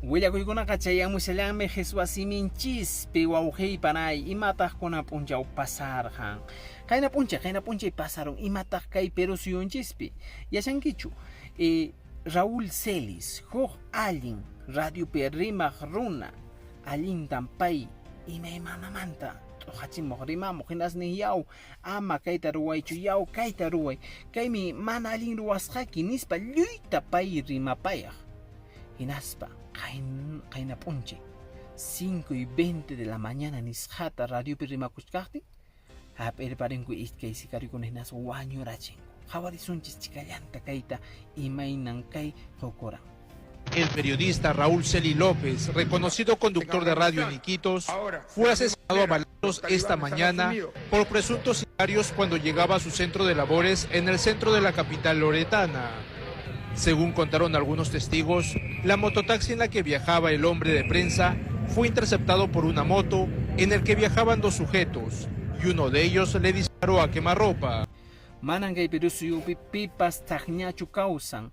Willakuykunaqa chayamushallanmi qheswa siminchispi, wawqiy panay, imataq kunan p'unchaw pasarqan? Qayna p'unchay, qayna p'unchay pasarun, imataq kay Perú suyunchispi? Yachankichu? E, Raúl Celis, huk allin radiopi rimaq runa, allintan pay imaymanamanta t'uqachimuq, rimamuq, hinas nin, yaw, ama kayta ruwaychu, yaw, kayta ruway, kaymi mana allin ruwasqayki, nispa lluyta pay rimapayaq. Hinaspa qayna p'unchay 5 y 20 de la mañana nisqata radiopi rimakuchkaqtin hap'irparinku iskay sicariokuna hinaspa wañurachinku. Qhawarisunchis chikallanta kayta imaynan kay qukuran. El periodista Raúl Celi López, reconocido conductor de radio en Iquitos, fue asesinado a balazos esta mañana por presuntos sicarios cuando llegaba a su centro de labores en el centro de la capital loretana. Según contaron algunos testigos, la mototaxi en la que viajaba el hombre de prensa fue interceptado por una moto en el que viajaban dos sujetos y uno de ellos le disparó a quemarropa. Manan kay Perú suyupi pipas thakñachu kawsan.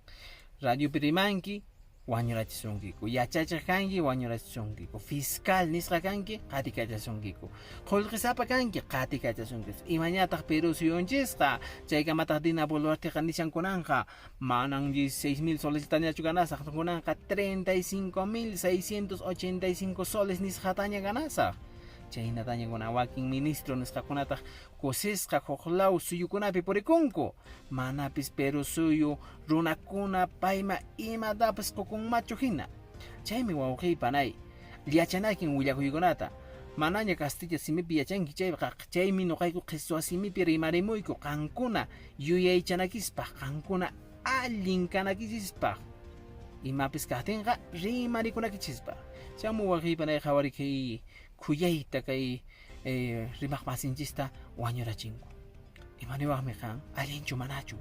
Radiopi rimanki, wañurachisunkiku. Yachachiq kanki, wañurachisunkiku. Fiscal nisqa kanki, qatikachasunkiku. Qullqisapa kanki, qatikachasunkiku. Imañataq Perú suyunchisqa? Chaykamataq Dina Boluarteqa nishan kunanqa, manan 16,000 soleslatañachu ganasaq, kunanqa 35,685 soles nisqataña ganasaq. Chaynataña kunan wakin ministro nisqakunataq kusisqa huk law suyukunapi purikunku. Manapis Perú suyu runakuna payma imatapas qukunmachu hina. Chaymi wawqiy panay, yachanakin willakuykunata. Manaña kastilla simipi yachanki chayqa, chaymi nuqayku qhiswa simipi rimarimuyku qankuna yuyaychanakispaq, qankuna allin kanakichispaq. Imapis kaqtinqa rimarikunakichispaq. Chamu wawqiy panay qhawarikay khuyayta kay rimaq masinchista wañurachinku. Imaniwaqmi qan? Allinchu manachu?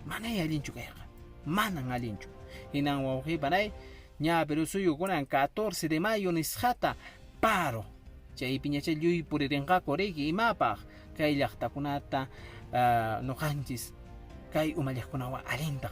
Manay allinchu kayqa. Manan allinchu. Hinan wawqiy panay, ña Perú suyu kunan 14 de mayo nisqata paro. Chaypiñachá lluy puririnqaku riki imapaq kay llaqtakunata nuqanchis kay umalliqkunawan allinta